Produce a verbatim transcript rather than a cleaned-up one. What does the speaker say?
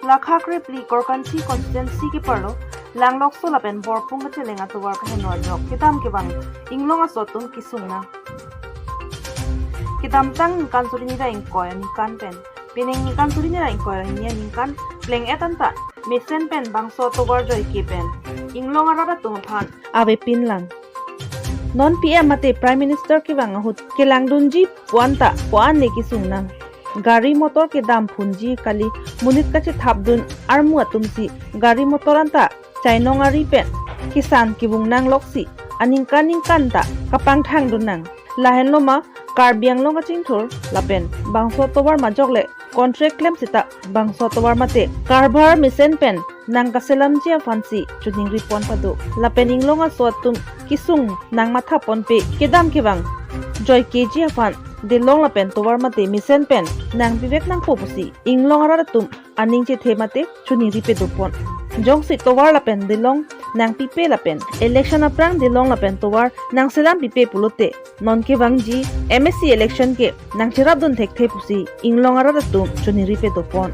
Lakha krephli Korkanthi constituency keparlo Langlokso lapen Borpung kacheleng atovar kaheno ajok kedam kevang inglong aso atum kesung nang. Kedamtang ningkan suri ni ra ingkoi aningkan pen pining ningkan suri ni ra ingkoi ra hini aningkan pleng-et anta mesen pen bangso atovar joike pen inglong arat atum aphan avepin lang. Non P M mate Prime Minister kevang ahut kelangdunji pu anta ko-an le kesung nang. Gari motor kedam phunji kali, monit kachethapdun armu atumsi gari motor anta chainong ari pen kesan kevung nangloksi aningkan ningkan ta kapangthangdun nang. Lahenlo ma Karbi Anglong kachingthur lapen bangso atovar majok le contract klem seta bangso atovar mate karbhar mesen pen nangkaselamji aphansi choningri pon pado. Lapen inglong aso atum kesung nangmatha ponpe kedam kevang joikeji aphan dilong lapen tovar mate mesen pen nangpivek nangpo pusi inglong arat atum aning chethe mate choningri pedo pon. Jongsi tovar lapen dilong nangpipe lapen election aphrang dilong lapen tovar nangselam pipe pulote non kevangji M A C election ke nangcherapdun thekthe pusi inglong arat atum choningri pedo pon.